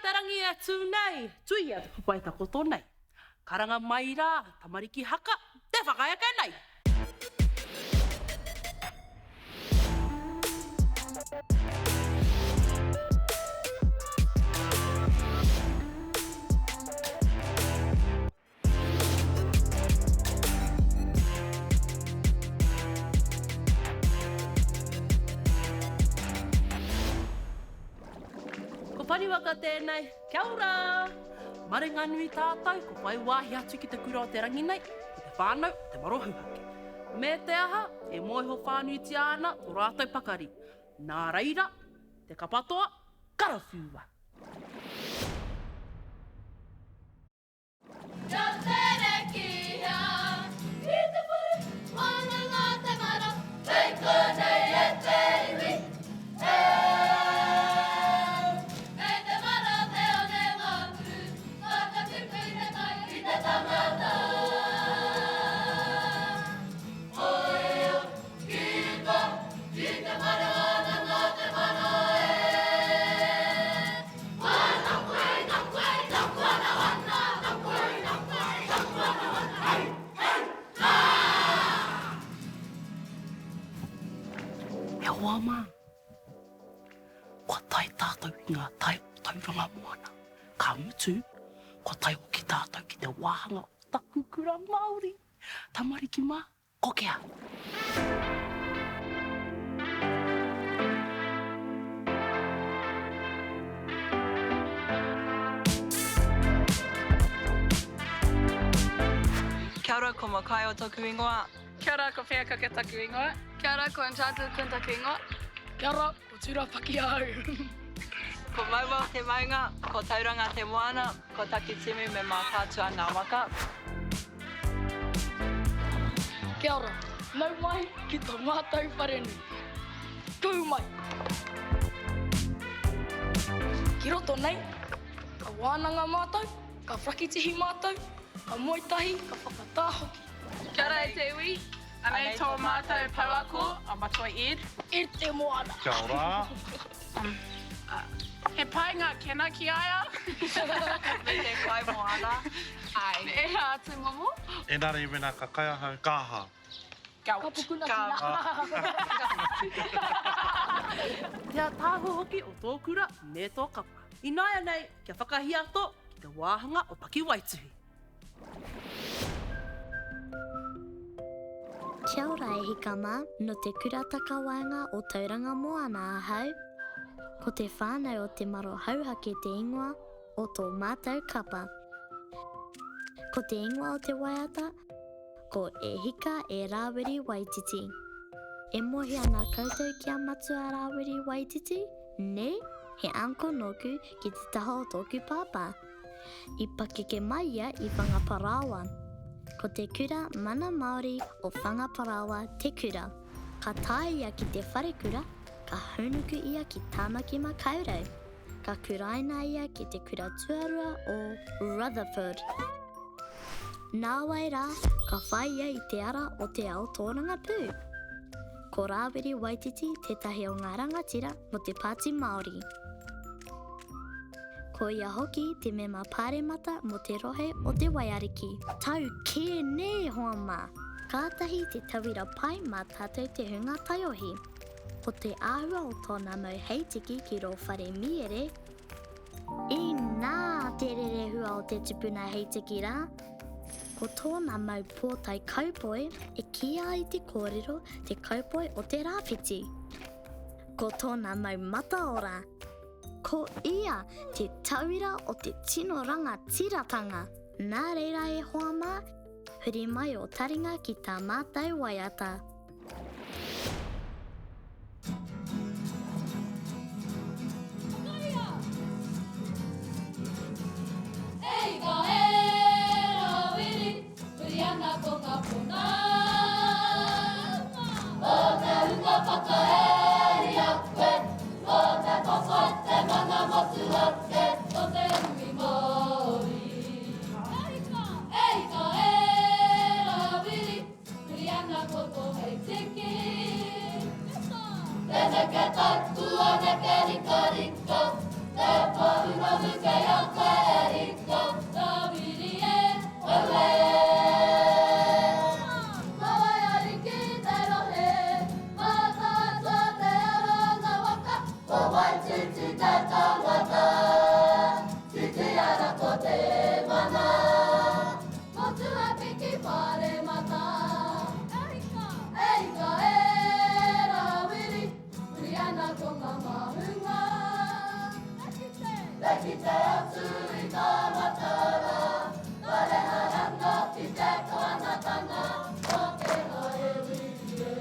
te rangi e tū nei, tuia te papa e takoto nei. Karanga mai rā, tamariki haka, te whakaeke nei! Ko Pariwaka tēnei, kia ora! Maringanui tātou, ko whai wāhi atu ki te kura o te rangi nei, ko te whānau o Te Marohauhake. Me te aha, e mōhio whānuitia ana tō rātou pakari. Nā reira, te kapatoa, karawhiua! Kia tere ki hea, ki te whare wānanga te mara, kei konei e te iwi, e. Kei te mara te one ngākuru, ka tatupu te tai ki te tangata. Oea, ki uta, ki te whare wānanga te mara, e. E hoa mā, kua tae tātou ki ngā tai o Tauranga Moana, ka mutu, kua tae hoki tātou ki te wāhanga o taku kura Māori. Tamariki mā, Kokea! Kia ora, ko Makaio toku ingoa. Kia ora, ko Pea Kaka taku ingoa. Kia ora, ko Enchanted Quinn taku ingoa. Kia ora, ko Turapaki ahau. Ko Mauao te maunga, ko Tauranga te moana, ko Takitimu me Mātaatua ngā waka. Kia ora, nau mai ki to mātou wharenui. Tū mai! Ki roto nei, ka wānanga mātou, ka whakitihi mātou, ka moe tahi, ka whakatā hoki. Kia ora e te iwi, anei tō mātou pouako a Matua Ed. Ed te moana. Kia ora. He pai ngā kena ki a ia. Me te kai moana. Āe. Me ērā atu momo. Engari wena ka kai ahau, ka aha? Gout. Ka pukuna ki nā. Te ataahua hoki o tō kura me tō kapa. Ināianei, kia whakahiato ki te wāhanga o Pakiwaituhi. Kia ora e hika mā, nō te Kura Takawaenga o Tauranga Moana ahau. Ko te whānau o Te Maro Hauhake te ingoa o tō mātou kapa. Ko te ingoa o te waiata, ko E Hika e Rāwiri Waititi. E mohi ana koutou ki a Matua Rāwiri Waititi, nē? He uncle nōku ki te taha o tōku pāpā. I pakeke mai ia i Whangaparāoa. Ko te kura Mana Māori o Whangaparāoa te kura. Ka tae ia ki te wharekura, ka hūnuku ia ki Tāmaki Makaurau. Ka kuraina ia ki te kura tuarua o Rutherford. Nāwai rā, ka whai ia i te ara o te ao tōrangapū. Ko Rāwiri Waititi tētahi o ngā rangatira mō te Pāti Māori. Ko ia hoki te mema pāremata mō te rohe o Te Waiariki. Tau kē nē, hoa mā! Kātahi te tauira pai mā tātou te hunga taiohi. Ko te āhua o tōna mau heitiki ki rō whare mīere, inā te rerehua o te tupuna heitiki rā! Ko tōna mau pōtae kaupoi e kīia ai te kōrero te kaupoi o te rāwhiti. Ko tōna mau mataora! Ko ia te tauira o te tino rangatiratanga. Nā reira e hoa mā, huri mai ō taringa ki tā mātou waiata. Whakairia! E ika e Rawiri, huri ana ko nga pona. O te hunga whakaeri a koe, o te whawhai te mana motuhake o te iwi Māori. E ika e Rawiri, huri ana ko to hei. Waititi te tangata, titi ana ko te mana. Motu ake ki Paremata. E ika e Rawiri, huri ana ko nga mahunga. Me kite atu i nga matara, Pareharanga ki te kawanatanga, Pakeha e wiri e.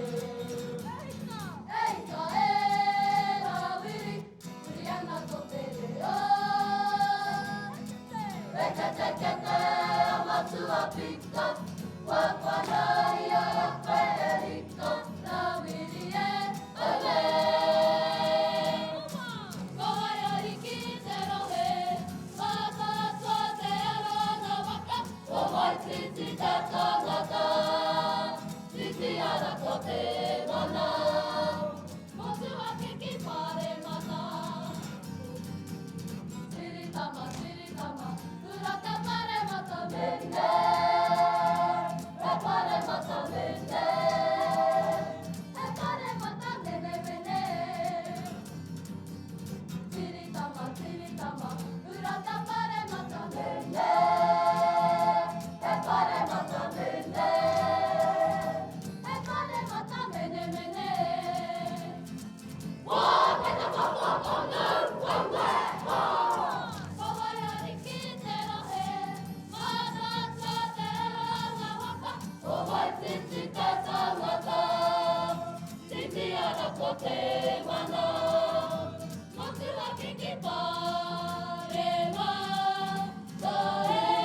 E ika e Rawiri, huri ana ko te reo. Me ketekete a Matua Pika, Whakwana i a koe e Rika, Rawiri e, aue. Ko Waiariki te rohe, Mātaatua te ara ngā waka, Ko Waititi te tangata, Titi ana ko te mana. Motu ake ki Paremata. Tiritama, tiritama, hura ka paremata mene. He paremata mene. He paremata mene mene. Tiritama, tiritama, hura ka paremata mene. He paremata mene. He paremata mene mene. Ko Waiariki te rohe, Mātaatua te ara ngā waka, Ko Waititi te tangata, Titi ana ko te mana. Motu ake ki Paremata e.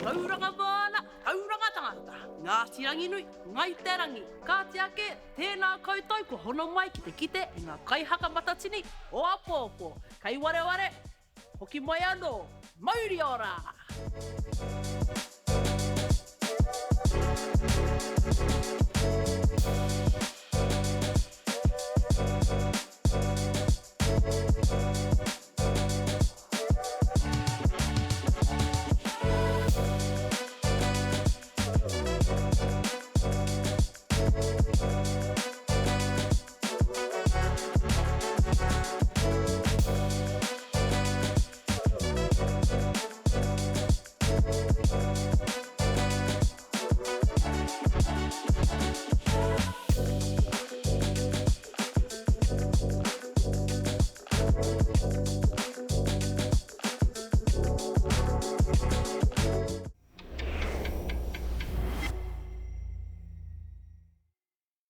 Tauranga moana, tauranga tangata, Ngāti Ranginui, Ngai Te Rangi, Kāti ake, tēnā koutou kua hono mai ki te kite i ngā kaihaka matatini o apōpō. Kei wareware, hoki mai anō, mauri ora!